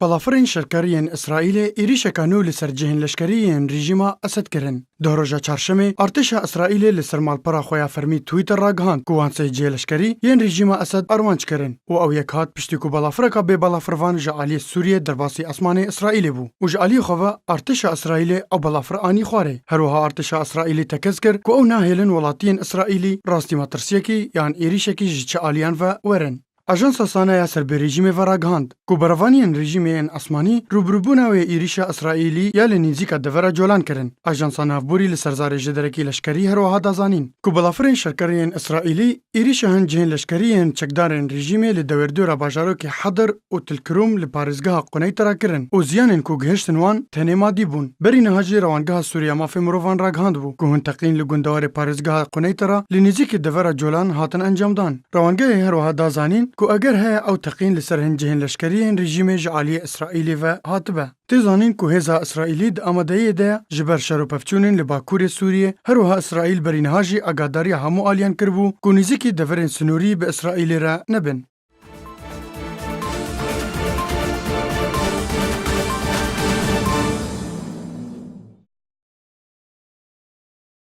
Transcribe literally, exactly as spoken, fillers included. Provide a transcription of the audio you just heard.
Balafirên şerkerî yên Îsraîlê êrîşeka nû li ser cihên leşkerî yên rejîma Esed kirin. Di roja çarşemê, artêşa Îsraîlê li ser malpera xwe ya fermî Twitter ragihand ku wan sê cihê leşkerî yên rejîma Esed armanc kirin û ew yek hat piştî ku balafireka bê balafirvan ji aliyê Sûriyê derbasî esmanê Îsraîlê bû û ji aliyê xwe ve artêşa Îsraîlê ew balafir anî xwarê. Her wiha artêşa Îsraîlê tekez kir ku ew nahêlin welatiyên Îsraîlî rastî metirsiyekî yan êrîşekî ji çi aliyan ve werin. Ajansa Sana ya ser bê rejîmê ve ragihand ku berevaniyên rejîmê yên esmanî rûbirûbûna wê êrîşa Îsraîlî ya li nêzîka devera Colan kirin. Ajansa Navborî li ser zarê ji derekî leşkerî her wiha da zanîn ku balafirên şerkerê yên Îsraîlî êrîşa hin cihên leşkerî yên çekdarên rejîmê li dewêrdora bajarokê Hedir û Tilkirûm li parêzgeha Quneytira kirin û ziyanên ku gihiştin wan tenê madî bûn. Berî niha jî Rewangeha Sûriya Mafê Mirovan ragihandibû ku hin teqîn li gundewarê parêzgeha Quneytira li nêzîkî devera Colan hatin encamdan. Rewangehê her wiha da zanîn ku eger heye ew teqîn li ser hin cihên leşkerî yên rejîmê ji aliyê Îsraîlê ve hatibe. Tê zanîn ku hêza Îsraîlî di amadeyiyê de ye ji ber şer û pevçûnên li Bakurê Sûriyê, her wiha Îsraîl berî niha jî agadariya hemû aliyan kiribû ku nêzîkî deverên sinûrî bi Îsraîlê re nebin.